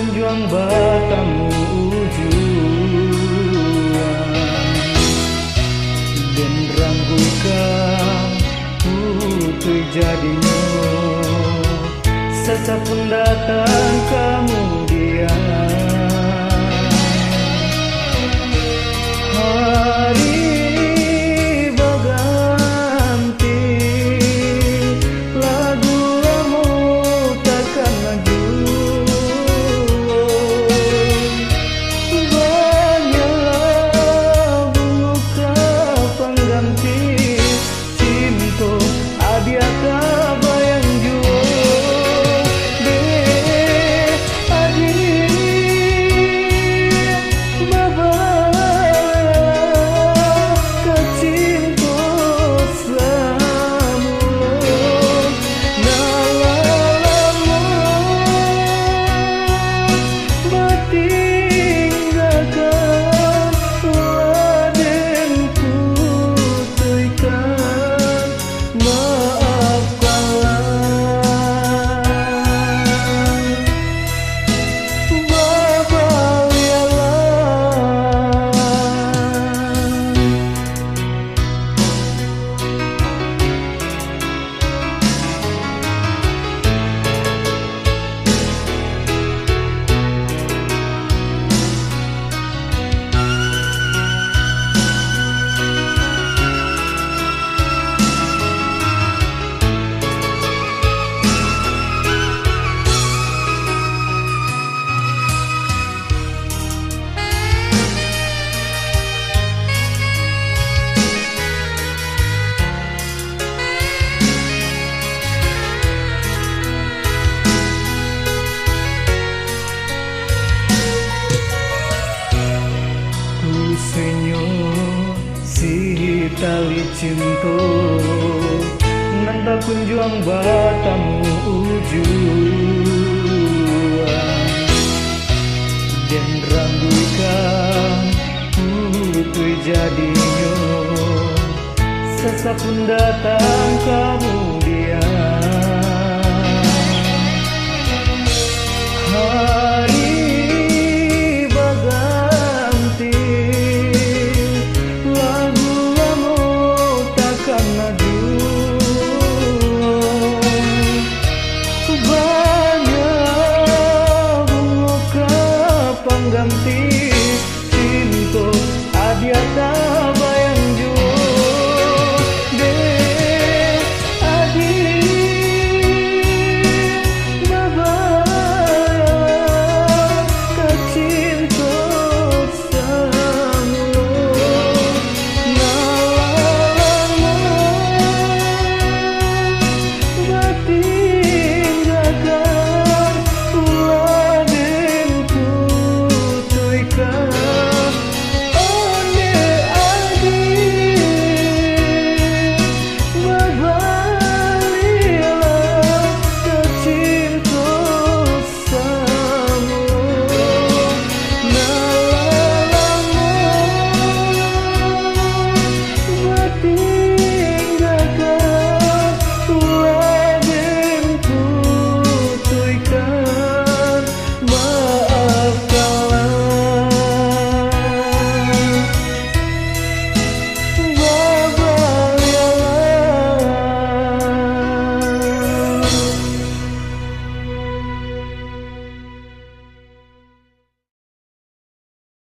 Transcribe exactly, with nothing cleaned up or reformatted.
Juang batamu ujuang, den ranggukan putuih jadinyo, sasapun datang kamudian. Hari baganti, lagu lamo takana juo. Banyaklah bungo ka pangganti, cinto adiak ka bayang juo. Dek adiak, babalialah ka cinto samulo, nan lah lamo batinggakan, lah den putuihkan. Maafkanlah, babalialah. Kusenyo si tali cinto, nan takunjuang batamu ujuang. Den ranggukan putuih jadinyo, sasapun datang kamudian.